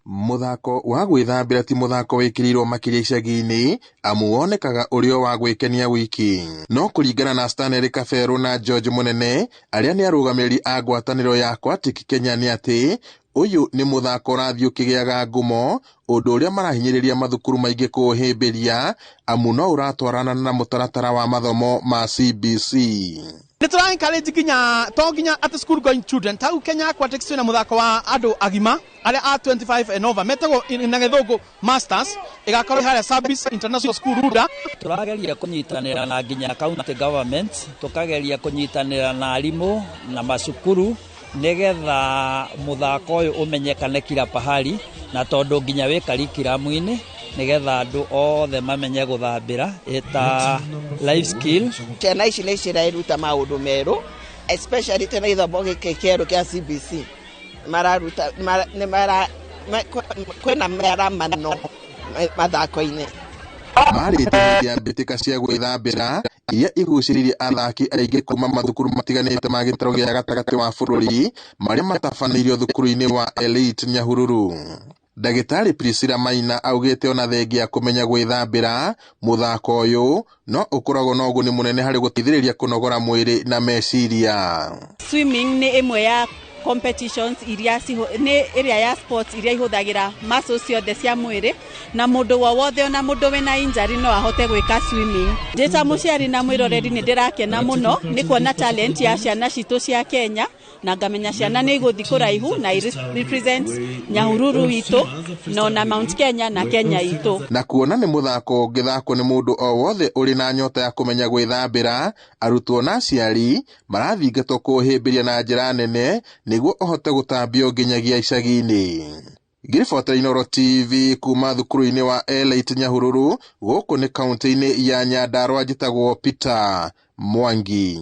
Mũthako wa gwĩthambĩra ti mũthako wĩkĩrĩirwo makĩria icagi-inĩ amu wonekaga ũrĩ o wa gwĩkenia wiki. No kũringana na Stanley Kaberũ na George Mũnene arĩa nĩ arũgamĩrĩri a ngwatanĩro ya Aquatic Kenya nĩ atĩ ũyũ nĩ mũthako ũrathiĩ ũkĩgĩaga ngumo ũndũ ũrĩa marahinyĩrĩria mathukuru maingĩ kũũhĩmbĩria amu no ũratwarana na mũtaratara wa mathomo ma CBC. Nĩ tũra encourage nginya to nginya atĩ school going children tau Kenya Aquatics twĩna mũthako wa andũ agima arĩa a 25 and over metagwo na gĩthũngũ masters, ĩgakorwo harĩa Service International School Runda. Tũrageria kũnyitanĩra na nginya county government, tũkageria kũnyitanĩra na arimũ na macukuru nĩgetha mũthako ũyũ ũmenyekane kila pahali, na tondũ nginya wĩ curriculum-inĩ nĩgetha andũ othe mamenye gũthambĩra ĩta life skill. Ciana ici nĩ cireruta maũndũ merũ, especially tena gĩthomo gĩkĩ kĩerũ kĩa CBC mararuta nĩ mara kwĩna mĩaramano mathako-inĩ. Marĩte hĩndĩ ya mbĩtĩka cia gwĩthambĩra iria igucĩrĩirie athaki aingĩ kuma mathukuru matiganĩte ma gĩtarũ gĩa gatagatĩ wa bũrũri marĩa matabanĩirio thukuru-inĩ wa Elite Nyahururu. Ndagĩtarĩ Priscilla Maina augĩte ona thengia ya kũmenya gwĩthambĩra, mũthako ũyũ no ũkoragwo na ũguni mũnene harĩ gũteithĩrĩria kũnogora mwĩrĩ na meciria. Swimming nĩ ĩmwe ya competitions iria nĩ ĩrĩa ya sports iria ihũthagĩra muscles ciothe cia mwĩrĩ, na mũndũ wowothe ona mũndũ wĩna injury no ahote gwĩka swimming. Ndĩ ta mũciari na mwĩroreri nĩ ndĩrakena mũno nĩ kuona talent ya ciana citũ cia Kenya, na ngamenya ciana nĩ igũthiĩ kũraihu na represent Nyahururu witũ na ona Mount Kenya na Kenya itũ. Na kuona nĩ mũthako ũngĩthakwo nĩ mũndũ o wothe ũrĩ na nyota ya kũmenya gwĩthambĩra, arutwo na aciari marathingatwo kũũhĩmbĩria na njĩra nene nĩguo ũhote gũtambio nginyagia icagi-inĩ. Ngĩribotera Inooro TV kuma thukuru-inĩ wa Elite Nyahururu gũkũ nĩ kaunti-inĩ ya Nyandarua, njĩtagwo Peter Mwangi.